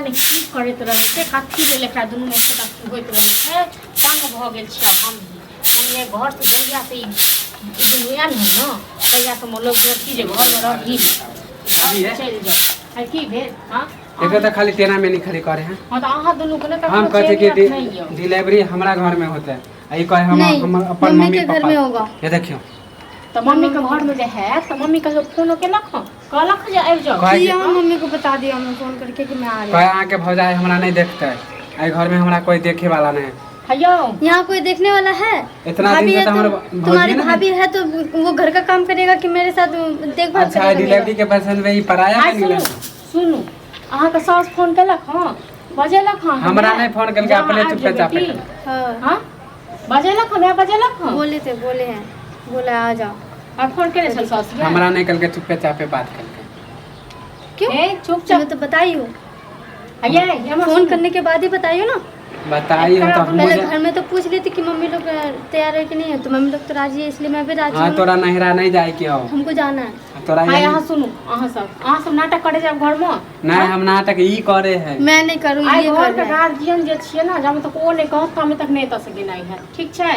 नहि की करैत रहै छै, कथी लेल एकरा दुनूमे एतेक अथी होइत रहै छै। तंग भऽ गेल छी आब हमही। हम ये घरसँ जहियासँ ई ई दुनू आयल हँ ने, तहियासँ हम लोग की जे घरमे रही अभी है? चलि जाउ। आइ की भेल? हँ। एक तो खाली तेना में नहीं खाली करे हैं। हँ, तऽ अहाँ दुनूके ने हम कखनो कहते कि चैनियत नहि यऽ। डिलीवरी हमारा घर में होता है, आ ई कहे हम नहीं, हम अपन मम्मी मम्मी के घर पापा में होगा। ये देखियो। तऽ मम्मीके घरमे जे हैत तऽ मम्मी कहियो फोनो केलक हँ, कहलक हँ जे आबि जाउ? कहे किया, हम मम्मी को बता दिया हमने फोन करके कि मैं आ रही कहे अहाँके भौजाई हमरा नहीं देखते, एहि घर में हमरा कोई देखे वाला नहीं है। हयौ, यहाँ कोई देखने वाला है? इतना भाभी दिन से है तो तो हमर भौजी तुम्हारी ना। भाभी है तो वो घर का काम करेगा कि मेरे साथ देखभाल अच्छा, करेगा डिलीवरी मेरा? के पैसा में ई पराया आइ के मिले। सुनू, सुनू, अहाँके साउस फोन केलक हँ? बजेलक हँ? हमरा नहीं फोन केलकै, जे अहाँ अपने आबि चुपे जेबै चापे की? केलकै। हाँ। हँ, बजेलक हँ? माय बजेलक हँ? बोले थे, बोले हैं, बोला आ जाओ। आ फोन केने छल साउस यै? हमरा नहीं केलकै, चुपे चापे बात केलकै। क्यों? ए चुपचाप तुम्हें तो बताई हो। ये हमर फोन सुनू। करने के बाद ही बताइयो ना। बताइए हम तो पहले मुझे घर में तो पूछ लेती कि मम्मी लोग तैयार है कि नहीं है, तो मम्मी लोग तो राजी है, इसलिए मैं भी राजी हाँ हूँ। तोरा नहिरा नहीं जाए के हो। हमको जाना है। तोरा आइ यही अहाँ सुनू, अहाँ सब नाटक करे जाब घरमे। नहीं, हम नाटक ई करे है। मैं नहीं करूँ, आइ ये घर कर के रहा है। गार्जियन जे छियै ने, जामे तक ओ नहि कहत तामे तक नहि एतऽ से गेनाइ है, ठीक छै?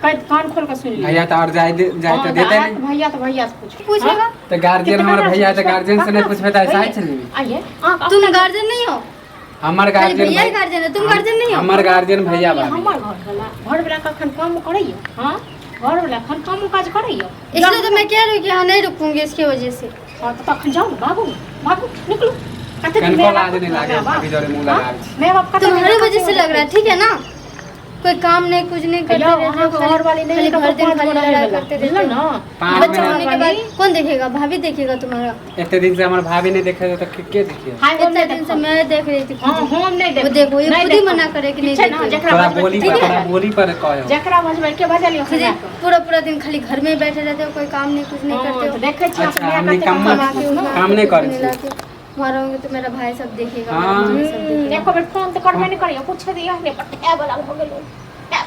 कहि कान खोल के सुनि लिअ। भैया तो और जाए दे, जाए हँ, तो तऽ देते आयत नहीं। भैया तऽ भैया से पूछू। पूछेगा। तो गार्जियन कितना हमारे भैया है तो गार्जियन से नहीं पूछबे तो ऐसा ही चलेगी। आइए अहाँ। तुम गार्जियन नहीं हो? हमार खाली गार्जियन भैया ही गार्जियन है, तुम गार्जियन नहीं हो। हमार गार्जियन भैया भाभी। हमर घर वाला, घर वाला कखन काम करैया? हँ, घर वाला एखन काम काज करैया? इसलिए तो मैं कह रही हूँ कि यहाँ नहीं रुकूंगी इसकी वजह से। हँ, तऽ तखन जाउ ने, भागू भागू, निकलू। कते दिन कनको माय लाज बाप नहीं लागे माय बाप- अभी जोरे मुंह हँ? लगाबै छी। माय बाप कते दिन तुम्हारे वजह से कते लग रहा है, ठीक है ना? कोई काम नहीं, कुछ नहीं करते यौ, रहते हो, अहाँके खाली घरवाली नहि खाली ककरो भर दिन पाँच खाली गो रहै लड़ाई वला, करते रहते बुझलहुँ हो। ने? पाँच बच्चा महीना होने के बाद कौन देखेगा? भाभी देखेगा तुम्हारा। एते दिन से हमर भाभी नहीं देखे तो के देखिए? हाय, हम इतना नहि दिन से देखब। मैं देख रही थी हँ, खुद ही। हम नहि वो देखब। देखो, ये नहि खुद ही देखब। मना करे कि ठीक नहीं छै ने? देखेगा। जकरा तोरा बजबै बोली ठीक पर है? तोरा बोली पर कहो। जकरा बजबै के बजलियै खुद ही ओकरा के। पूरा पूरा दिन खाली घर में बैठे रहते हो, कोई काम नहीं, कुछ नहीं हँ, करते तऽ हो। देखै छियै अच्छा, अपने हम कते निकम्मा कमा छी। के उमा काम के नहीं कुछ करै नहीं छी। लाके, वहाँ रहूंगी तो मेरा भाई सब देखेगा, हाँ। मेरा मम्मी सब देखेगा। एको बेर फोन तऽ करबे नहि करैया, पूछे दिया ने पटाए वाला भऽ गेलो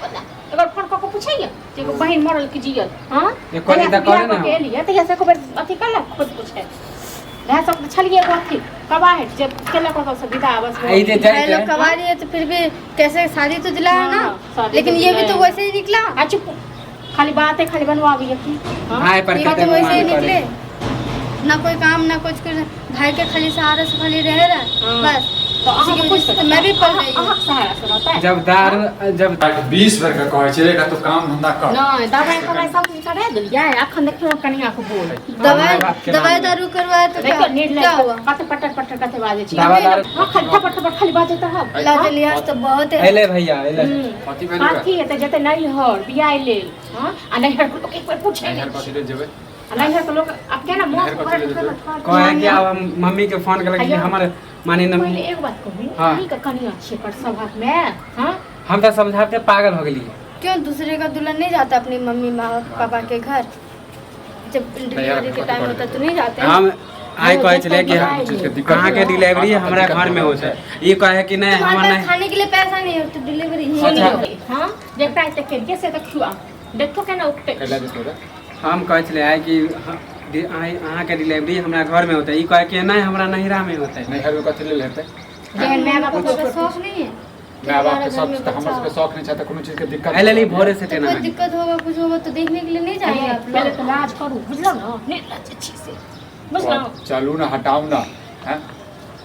वाला। अगर फोन कऽ के पूछैया जे एगो बहिन मरल कि जियल? हँ, एको दिन तऽ करे ने ने। एलियै तहिया से एको बेर अथी कलक खुद पूछे वएह सब तऽ छलियै एगो अथी कबाहट जे केलक ओतऽ से विदा बस। आ ई जे भाई जाइते लोग कमा रही है तो फिर भी कैसे शादी तो दिलाया हाँ, ना, शादी लेकिन तो ये भी तो दिलाया। वैसे ही निकला। आ चुप, खाली बाते खाली बनवाबी की। हँ? भाई पर ये भी कते तो वैसे ही गुमान करे। निकले ना, कोई काम ना कुछ कर, भाई के खाली सहारे से खाली रह रहा है। हाँ। बस तऽ इसी अहाँके की वजह से तो मैं भी पल रही हूँ। अहाँके सहारा से रहतै। जब दारू जब 20 बेर के कहै छै रे, तू काम धंधा कर। नहि, दवाइ तवाइ सब चीज करा देलियै, अखन देखियौ कनिया के बोल। दवाई बाप के नाम दवाई ले। दारू करवाया तो क्या देखियौ निर्लज क्या हुआ? कते पटर पटर कते बाजै छी। दवा दारू हँ, खाली थपड़ थपड़ खाली बाजैत रहब। इलाज लिहाज तो बहुत है। एले भैया एले। कथी भेल रे? कथी हेतै, जेतै नैहर बियाह लेल। हँ, आ नैहर के लोक एक बेर पूछै नैहर नहि कथी लेल जेबै? आ नैहर के लोक आब केना मोन नैहर कथी लेल जेबै? कहे कि आब हम मम्मी के फोन केलक कि आइयो। हमर माने न पहिले एगो बात कहू। हाँ। अहीं के कनिया छियै पर सभक मे? हँ। हम तऽ समझाबते पागल हो गेलियै। क्यों, दूसरे का दुल्हन नहीं जाता अपनी मम्मी माँ पापा के घर? जब डिलीवरी के टाइम होता तो नहीं जाते हैं? हम आइ कहै छलै कि हम चीज के दिक्कत अहाँके डिलीवरी हमरा घर में होतै, ई कहे कि नहीं तुम्हारे हमर पास नहीं। खाने के लिए पैसा नहीं है तो डिलीवरी ही अच्छा। नहीं होगी। हँ, जेकरा एते केलियै से देखियौ, आब देखियौ केना उठतै। कैला जेतौ रे? हम कहै छलै आइ कि अहाँके डिलीवरी हमरा घर में होतै, ई कहे कि नहीं हमरा नैहरा में होतै। नैहर में कथी लेल हेतै? जेहन माय बाप पापा का शौक नहीं है कि माय बाप हमारा के घर शौक में तऽ हमर बच्चा सबके हो। शौक नहि छै तऽ कोनो चीज के दिक्कत एहि लेल ई भोरे से तो तेना कोई दिक्कत होगा, कुछ होगा तो देखने के लिए नहीं जाएंगे आप पहिले लोग? तऽ लाज करू, बुझलौ ने? निर्लज छी से, बुझलौ? चलू ने, हटाउ ने, हैं?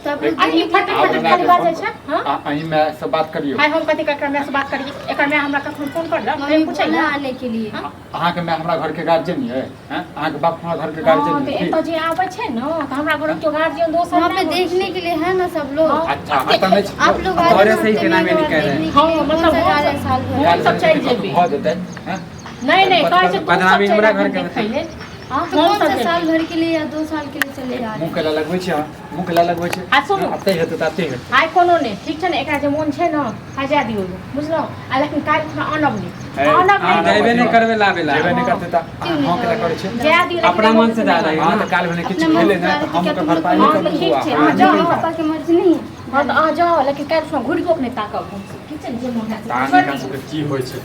तो आप लोग अरे देखने के फट आब फट हमरा खाली के बाजै फोन छै। हँ। अहीं माय से बात करियौ। आइ हम कथी एकर माय से बात करी? एकर माय हमरा कखनो फोन करलक? मम्मी पूछै बोला आने के लिए। हाँ? अहाँके माय हमरा घर के गार्जियन ये हैं? अहाँके बाप हमरा घर के हँ, गार्जियन तऽ ये की? एतऽ जे आबै छै ने तऽ हमरा घर केओ गार्जियन दोसर वहाँ पे नहि होइ छै। देखने के लिए है ना सब लोग। हाँ। अच्छा, एतऽ नहि छै। आप लोग आ घरे जाओ से ही हफ्ते केना में में एक बार निकल रहे हैं। देखने के हाँ, लिए। मतलब कौन सा जा हम रहे हैं साल भर? हम सब चलि जेबै। भऽ जेतै हैं? नहि नहि, कहै छै तू सब बदनामी चलि हमरा आबही घर के देखै लेल। हँ, तो हम कौन सब सा जेबै। साल भर के लिए या 2 साल के लिए चले जा रहे मुँह केला लगबै छै अहाँ? मुँह केला लगबै छै? आ सुनू। अते हेतै तऽ अते हेतै। आइ कोनो नहि, ठीक छै ने? एकरा जे मोन छै ने आ जाय दियौ, बुझलहुँ? आ लेकिन काल्हि खुना आनब नहि। है, आनब हम नहि। जेबे नहि करबै लाबे ला। जेबे नहि करतै तऽ क्यों अहाँ नहीं हँ केला करै छै? जाय दियौ, लेकिन अपना एगो मन से जा रही हँ, है तऽ काल्हि भने किछु अपना मन भेलै से ने जा तऽ रहे हम थे क्या ओकर तुम लोग? भरपाई हाँ, नहि तऽ करबै ठीक बौआ। छै, अहाँ अहाँ नहि जाउ। कहियौ। पापा के मर्जी नहीं है? हँ, तऽ अहाँ जाउ, लेकिन काल्हि खुना घुरि कऽ नहि ताकब हमसब। ठीक छै ने? जे मोन हैत से तान छोड़ि हिनका दियौ। सबके की होइ छै।